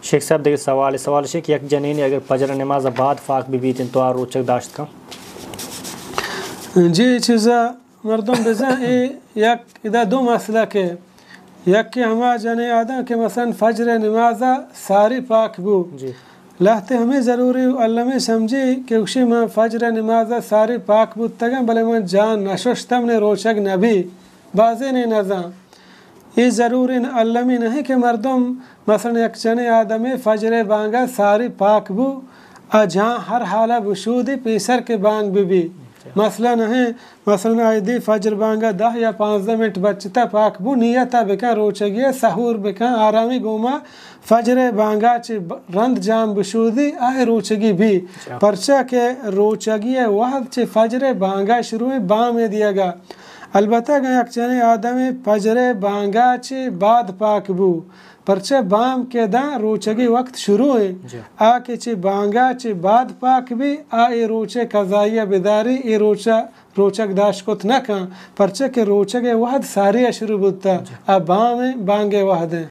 شیخ صاحب، دگہ سوالے، سوال اش کہ یک جنینے اگر فجر نماز ءَ بعد پاک بہ بیت انت تو آ روچگ داشت کن؟ جی، چیزا مردم بزاں اے یک ادا دو مسئلہ کہ یک کہ ہما جنیں آدم کہ مثلاً فجر نماز ءَ ساری پاک بو۔ جی۔ لہتے ہمے ضروری و المی سمجھی کہ گوشی من فجر نماز ءَ ساری پاک بوتگاں، بلے من جان نششتم نے روچگ نبی۔ بازینے نزاں۔ اے ضروری المی نہیں کہ مردم مثلاً یک جنیں آدمے فجر بانگ ءَ ساری پاک بو، آ جان ہر حال ءَ بشودی پیسر کہ بانگ بہ بی۔ مسئلہ نہیں، مثلاً آئی دی فجر بانگ ءَ دہ یا پانزدہ منٹ بچتا پاک بو، نیت ءَ بکن روچگی ءَ، سحور بکن، آرامی گوما فجر بانگ ءَ چہ ب-، رند جان بشودی، آ روچگی بی۔ پرچا کہ روچگی ءِ وہد چہ فجر بانگ ءَ شروع بام ءِ دیگ ءَ۔ البتہ اگاں یک جنیں آدمے فجر بانگ ءَ چہ بعد پاک بو، پرچہ بام کہ داں روچگی وقت شروع ایں، جی۔ آ کہ چہ بانگ ءَ چہ بعد پاک بی، آ اے روچ ءِ قضائی ءَ بداری، اے روچ ءَ روچگ داشت کت نہ کن، پرچہ کہ روچگ ءِ وہد ساری ءَ شروع بوتا، جی۔ آ بام ایں، بانگ ءِ وہد ایں۔